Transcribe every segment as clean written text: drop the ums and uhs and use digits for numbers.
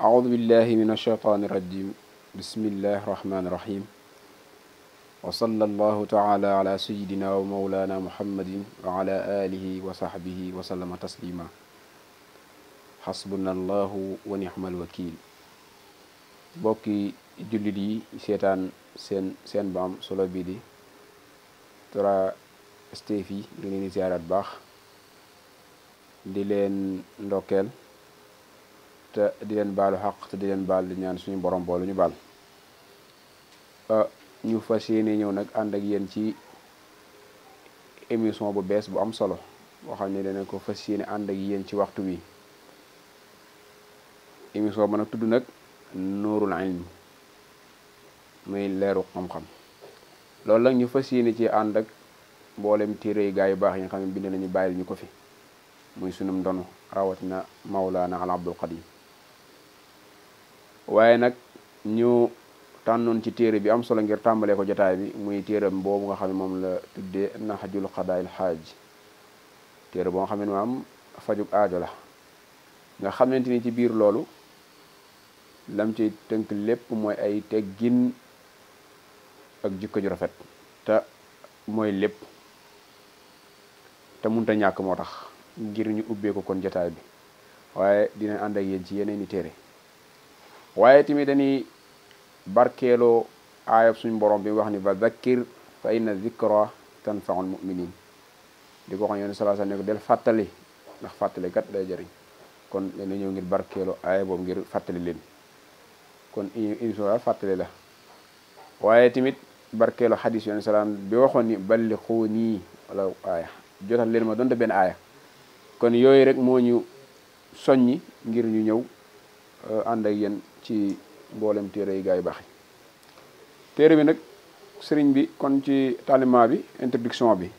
أعوذ بالله من الشيطان الرجيم بسم الله الرحمن الرحيم وصلى الله تعالى على سيدنا ومولانا محمد وعلى آله وصحبه وسلم تسليما حسبنا الله ونعم الوكيل bokki jullit yi seetaan seen baam solo bii di Tra Stefy ngi leen di ziyaaraat baax di leen ndokkeel te di leen baalu xaq te di leen baal di ñaan suñu borom boolu ñu baal ñu fas yéene ñëw nag ànd ak yéen ci émission bu bees bu am solo boo xam ne dana ko fas yéene ànd ak yéen ci waxtu wi émission ba nag tudd nag nuurul ilm muy leeru xam-xam loolu nag ñu fas yéene ci ànd ak mboolem téere yi gaa yu baax yi nga xam ne bind nañu bàyyil ñu ko fi muy sunum ndono rawatina Mawlaana al Abdul Qadim waaye nag ñu tànnoon ci téere bi am solo ngir tàmbalee ko jotaay bi muy téeram boobu nga xam ne moom la tuddee Nahjul Qadaa'il Haaj téere boo nga xam ne maam fajug aajo la nga xamante ni ci biir loolu lam ci tënk lépp mooy ay teggin ak jikko ju rafet te mooy lépp te munta ñàkk moo tax ngir ñu ubbee ko kon jotaay bi waaye dina ànd ak yéen ci yeneeni téere waaye tamit dañuy barkeeloo aayab suñu borom bi wax ni fa zakkir fa inna zikra tanfaul muminin di ko xam yoon sallallahu alayhi wasallam ne ko del fàttali ndax fàttali kat day jëriñ kon dana ñëw ngir barkeeloo aaya boobu ngir fàttali leen kon émission daal fàttali la waaye tamit barkeeloo xadis yoon salaam bi waxoon ni balliquuni wala aaya jotal leen ma donte benn aaya kon yooyu rek moo ñu soññi ngir ñu ñëw ànd ak yéen ci mboolem téere yi gaa yu baax yi téere bi nag sëriñ bi kon ci taalima bi introduction bi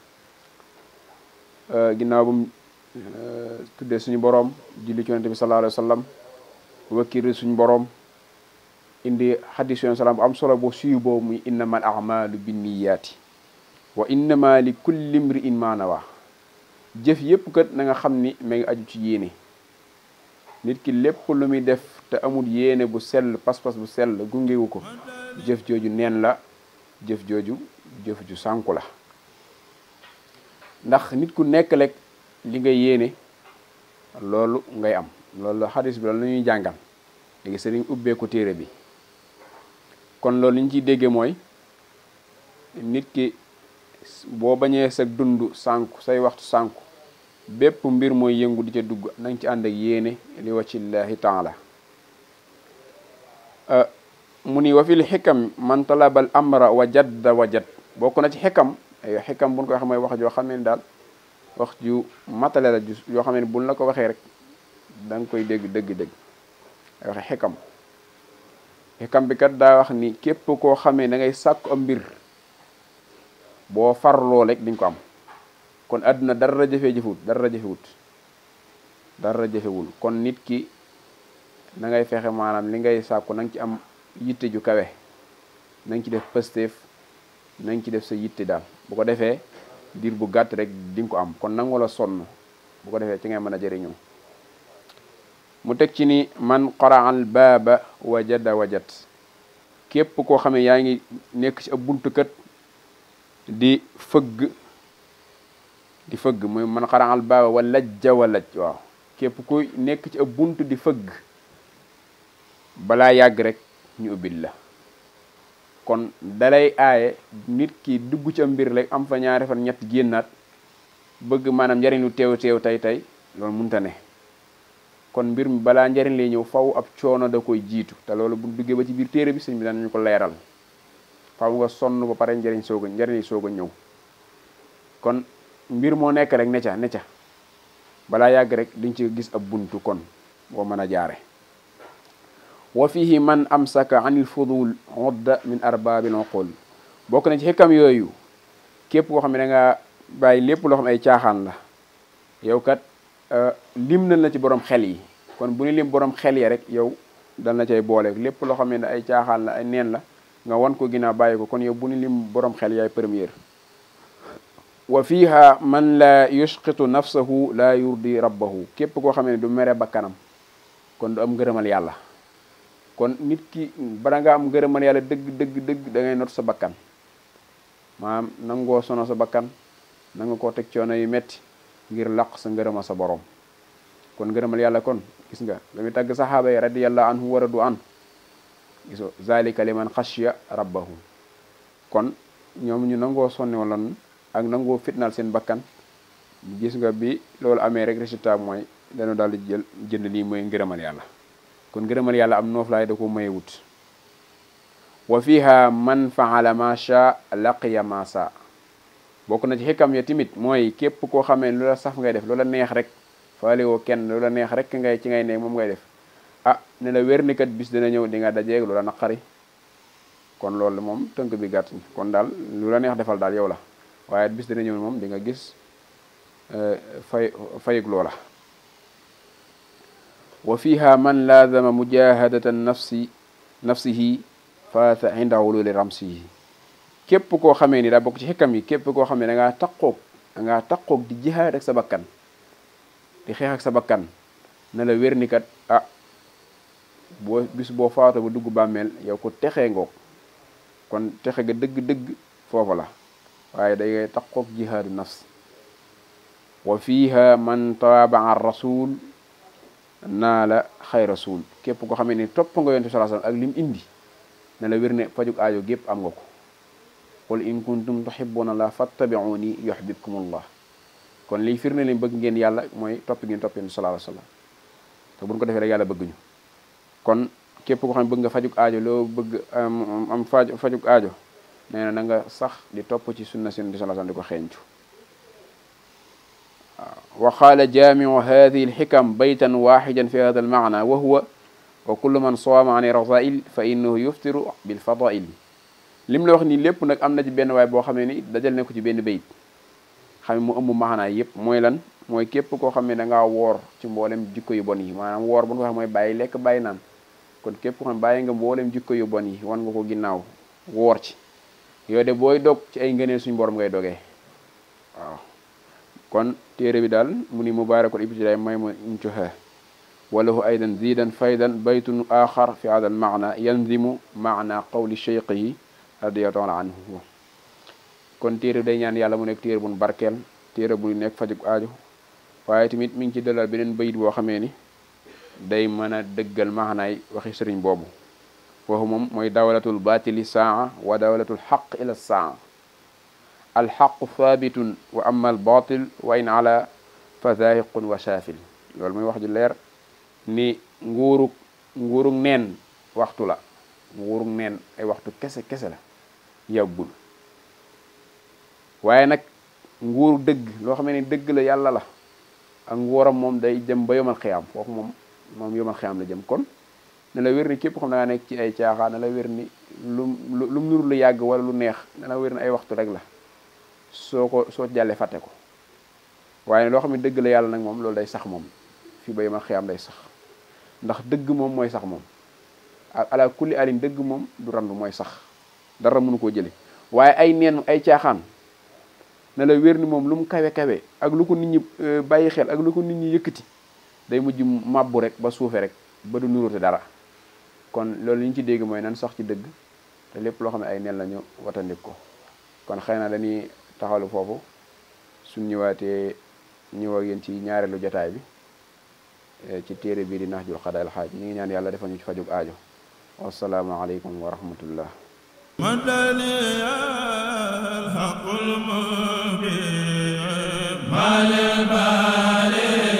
ginnaaw bu mu tuddee suñu boroom julli ci yonent bi sallallahu alayhi wa sallam wakkiri suñu boroom indi xadis yoon salaam bu am solo bu suyu boobu muy innamal a'malu binniyaati wa innama li kulli imri'in ma nawa jëf yépp kat na nga xam ni ma ngi aju ci yéene nit ki lépp lu muy def te amul yéene bu sell pas-pas bu sell gungewu ko jëf jooju neen la jëf jooju jëf ju sànku la ndax nit ku nekk rek li nga yéene loolu ngay am loolu la xadis bi loolu la ñuy jàngal léegi sëriñ ubbee ko téere bi kon loolu li ñu ciy déggee mooy nit ki boo bañee sa dund sànku say waxtu sànku bépp mbir mooy yëngu di ca dugg nañ ci ànd ak yéene li waccillahi taala mu ni wa fil xikam man talabal amra wa jadda wajad bokk na ci xikam ay xikam buñ ko wax mooy wax joo xam ne daal wax ju matale la yoo xam ne buñ la ko waxee rek da nga koy dégg dëgg-dëgg ay waxe xikam bi kat daa wax ni képp koo xamee da ngay sàkku am mbir boo farloo rek diñ ko am kon àdduna dara jafewul kon nit ki na ngay fexe maanaam li ngay sàkku na nga ci am yitte ju kawe na nga ci def pësteef na nga ci def sa yitte daal bu ko defee diir bu gàtt rek di nga ko am kon nangu la sonn bu ko defee ci ngay mën a jëriñoo mu teg ci ni man qara al baaba wajada wajat képp koo xam ne yaa ngi nekk ci ab buntu kët di fëgg muy man qara al baaba wa lajja walaj waaw képp ku nekk ci ab buntu di fëgg balaa yàgg rek ñu ubbil la kon dalay aaye nit ki dugg ci am mbir rek am fa ñaari fan ñett génnaat bëgg maanaam njariñ lu teew tey loolu munta ne kon mbir mi balaa njariñ lay ñëw faw ab coono da koy jiitu te loolu bu duggee ba ci biir téere bi sëñ bi danañu ko leeral faw nga sonn ba pare njariñ soog a ñëw kon mbir moo nekk rek ne ca balaa yàgg rek diñ ci gis ab buntu kon boo mën a jaare wa fihi man amsaka anil fudul udda min arbaabil uqul bokk na ci xikam yooyu képp koo xam ne da nga bàyyi lépp loo xam ay caaxaan la yow kat lim nañ la ci borom xel yi kon bu ñu lim borom xel yi rek yow dal na cay boole lépp loo xam ne ay caaxaan la ay neen la nga wan ko ginnaaw bàyyi ko kon yow bu ñu lim borom xel yaay première wa fiha man la yushqitu nafsahu la yurdi rabbahu képp koo xam ne du mere bakkanam kon du am ngërëmal yàlla kon nit ki bala nga am ngërëmal yàlla dëgg da ngay not sa bakkan maanaam nangoo sono sa bakkan nanga koo teg coono yu metti ngir laq sa ngërëma sa borom kon ngërëmal yàlla kon gis nga la muy tàgg saxaaba yi radiyallahu anhu wa radu an giso zalika liman xashiya rabbahu kon ñoom ñu nangoo sonni woon ak nangoo fitnaal seen bakkan gis nga bi loolu amee rek résultat mooy dañu daal di jënd lii mooy ngërëmal yàlla kon ngërëmal yàlla am noof laay da ko maye wut wa fiha man faala ma sha laqiya ma sa bokk na ci xikam ya timit mooy képp koo xamee lu la saf ngay def lu la neex rek faale woo kenn lu la neex rek ci ngay ne moom ngay def ne la wér ni kat bis dina ñëw di nga dajeeg lu la naqari kon loolu moom tënk bi gàtt kon daal lu la neex defal daal yow la waaye bis dina ñëw moom di nga gis fayug loola wa fiha man laazama mujahadata nafsihi faata inda wululi ramsihi képp koo xamee ni daa bokk ci xikam yi képp koo xam ne da ngaa taqoog di jihaad ak sa bakkan di xeex ak sa bakkan na la wér ni kat boo faatu ba dugg bàmmeel yow ko texee ngoog kon texe ga dëgg-dëgg foofu la waaye day taqoog jihaadu nafs wa fiha man taaba an rasul naa la xay rasul képp ko xamee ni topp nga yonent bi sallallahu alayhi wasallam ak lim indi na la wér ne fajug aajo gépp am nga ko qul in kuntum tuhibbuna Allah fattabi'uni yuhibbukumullah kon liy firnde leen bëgg ngeen yàlla mooy topp ngeen topp yonent bi sallallahu alayhi wasallam te buñ ko defee rek yàlla bëgg ñu kon képp ko xam ne bëgg nga fajug aajo loo bëgg am fajug aajo nee na nga sax di topp ci sunna si yonent bi sallallahu alayhi wasallam di ko xeeñcu wa qaala jaamiu hadihi alxikam baytan waxidan fi hada almaana wa huwa wa kullu man saama an rasail fa innahu yuftiru bilfadail lim la wax nii lépp nag am na ci benn waay boo xamee ni dajal ne ko ci benn bayit xam ne mu ëmb maanaay yëpp mooy lan mooy képp koo xam ne da ngaa woor ci mboolem jikko yu bon yi maanaam woor bu ñu ko wax mooy bàyyi lekk bàyyi naan kon képp koo xam ne bàyyi nga mboolem jikko yu bon yi wan nga ko ginnaaw woor ci yow de booy dog ci ay ngëneel suñu borom ngay dogee waaw kon téere bi daal mu ni mubaarakul ibtidaay may mu intuha walahu aydan zidan faydan baytun axar fi hada al maana yanzimu maana qawli cheikhihi radiyallahu taala anhu kon téere day ñaan yàlla mu nekk téere bu barkeel téere bu nekk fajug aajo waaye tamit mi ngi ci dalal beneen bayit boo xamee ni day mën a dëggal maanaay waxi sëriñ boobu foofu moom mooy dawlatul batili saa wa dawlatul xaq ila saa alxaqu thabitun wa amma al batil wa in ala fa zahiqun wa shafil loolu mooy wax ju leer ni nguurug neen waxtu la nguurug neen ay waxtu kese la yàggul waaye nag nguuru dëgg loo xam ne dëgg la yàlla la ak nguuram moom day jëm ba yomal xiyaam foofu moom yomal xiyaam la jëm kon ne la wér ni képp xam ne nga nekk ci ay caaxaan ne la wér ni lu nuru lu yàgg wala lu neex ne la wér ni ay waxtu rek la soo jàllee fàtte ko waaye loo xam ne dëgg la yàlla nag moom loolu day sax moom fii ba yomal xiyaam day sax ndax dëgg moom mooy sax moom ala kulli alin dëgg moom du randu mooy sax dara mënu koo jële waaye ay neen ay caaxaan ne la wér ni moom lu mu kawe ak lu ko nit ñi bàyyi xel ak lu ko nit ñi yëkkati day mujj màbbu rek ba suufe rek ba du nuróote dara kon loolu li ñu ci dégg mooy nan sax ci dëgg te lépp loo xam ne ay neen la ñu watandik ko kon xëy na dañuy taxalu foofu suñ ñëwaatee ñëw ak yéen ci ñaareelu jotaay bi ci téere bii di Nahjul Qadaa'il Haaj ñu ngi ñaan yàlla defal ñu ci fajug aajo wassalaamu aleykum wa rahmatullah mal bari